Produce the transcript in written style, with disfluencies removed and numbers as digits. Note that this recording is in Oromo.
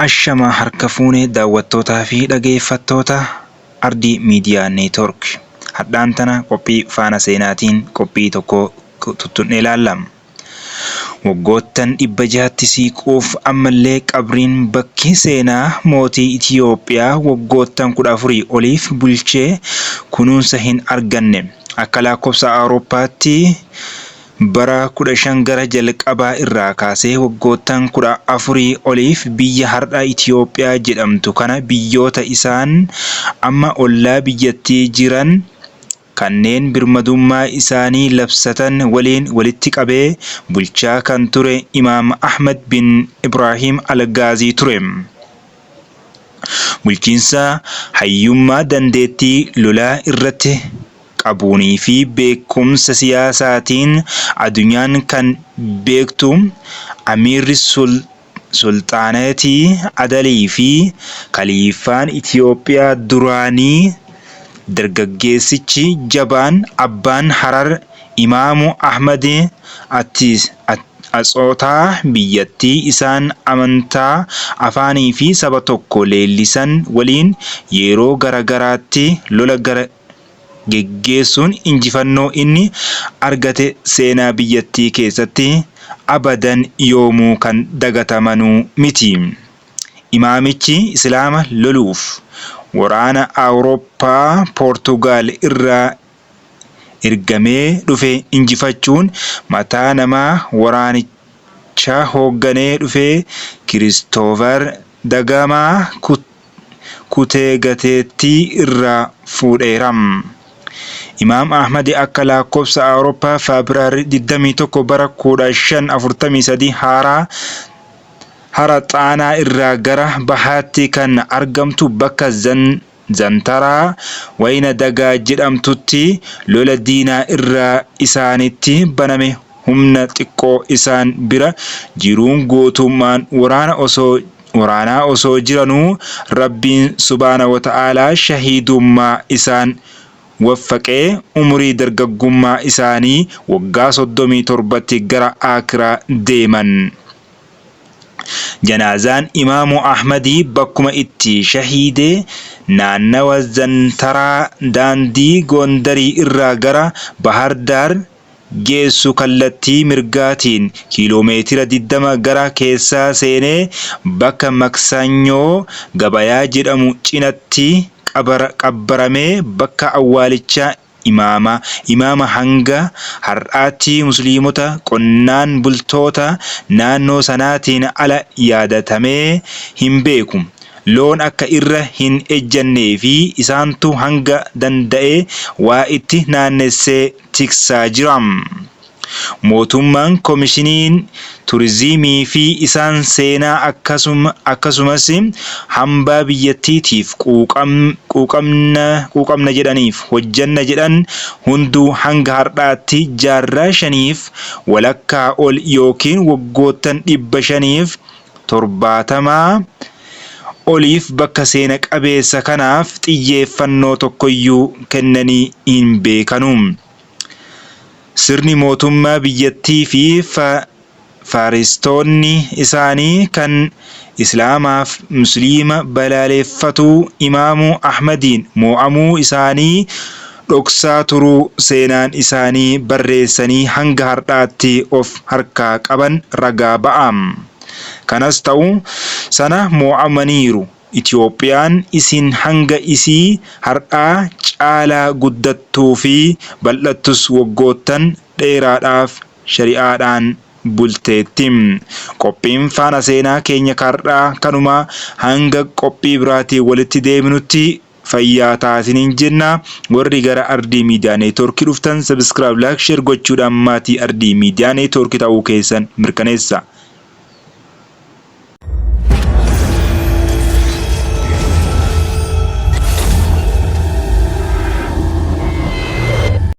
Ashamaa harka fuunee daawwattootaa fi dhageeffattoota Ardii Miidiyaa Neetwoork. Hadhaan tana qophii faana seenaatiin qophii tokko tuttuqnee ilaalla. Waggoottan 600tti siiquuf ammallee qabriin bakki seenaa mootii Itiyoophiyaa waggoottan 14 oliif bulchee kunuunsa hin arganne. Akka lakkoofsa Awurooppaatti Bara 15 gara jalqabaa irraa kaasee waggoottan 14 oliif biyya har'a Itiyoophiyaa jedhamtu kana biyyoota isaan amma ollaa biyyattii jiran kanneen birmadummaa isaanii labsatan waliin walitti qabee bulchaa kan ture Imaam Ahmad bin Ibraahim Al-Gaazii ture. Bulchiinsa hayyummaa dandeettii lolaa irratti qabuunii fi beekumsa siyaasaatiin adunyaan kan beektu Amiirri Sulxaaneetii Adalii fi Kaliifaan Itiyoophiyaa duraanii dargaggeessichi jabaan Abbaan Harar Imaamu Ahmad Atsootaa biyyattii isaan amantaa, afaanii fi saba tokko leellisan waliin yeroo garagaraatti lola geggeessuun injifannoo inni argate seenaa biyyattii keessatti abadan yoomuu kan dagatamanuu miti. Imaamichi Islaama loluuf waraana Awurooppaa Poortugaal irraa ergamee dhufe injifachuun mataa nama waraanicha hoogganee dhufee Kiristoofer Dagamaa kutee gateettii irraa fuudheera. Imaam Ahmad akka lakkoofsa Awurooppaa February 21 bara 1543 haaraa hara Xaanaa irraa gara bahaatti kan argamtu bakka Zantaraa Wayna Dagaa jedhamtutti lola diinaa irraa isaanitti baname humna xiqqoo isaan bira jiruun gootummaan waraana osoo waraanaa osoo jiranuu Rabbiin subhaana wa ta'aalaa shahiidummaa isaan waffaqee umurii dargaggummaa isaanii waggaa 37tti gara aakiraa deeman. Janaazaan Imaamu Ahmadii bakkuma itti shahiide naannawa Zantaraa daandii Goondarii irraa gara Bahar Daar geessu kallattii mirgaatiin kiiloomeetira 20 gara keessaa seenee bakka Maksanyoo Gabayaa jedhamu cinatti qabbaramee bakka awwaalichaa Imaama. Imaama hanga har'aatti Musliimota qonnaan bultoota naannoo sanaatiin ala yaadatamee hin beeku. Loon akka irra hin ejjannee fi isaantu hanga danda'e waa itti naannessee tiksaa jira. Mootummaan Komishiniin Turizimii fi isaan seenaa akkasumas hambaa biyyattiitiif quuqamna jedhaniif hojjanna jedhan hunduu hanga har'aatti jaarraa shaniif walakkaa ol ykn waggoottan 570 oliif bakka seena qabeessa kanaaf xiyyeeffannoo tokkoyyuu kennanii hin beekanu. Sirni mootummaa biyyattii fi faaristoonni isaanii kan Islaamaaf Musliima balaaleeffatuu Imaamu Ahmadiin moo'amuu isaanii dhoksaa turuu seenaan isaanii barreessanii hanga har'aatti of harkaa qaban ragaa ba'a. Kanas ta'u sana moo'amaniiru. Itoophiyaan isin hanga isii har'aa caalaa guddattuu fi bal'attus waggoottan dheeraadhaaf shari'aadhaan bulteetti. Qophiin Faana Seenaa keenya har'aa kanuma hanga qophii biraatiin walitti deebinutti fayyaa ta'aa isiniin jenna. Warri gara Ardii Miidiyaa Neetwoorkii dhuftan subscribe, like, share gochuudhaan maatii Ardii Miidiyaa Neetwoorkii ta'uu keessan mirkaneessa.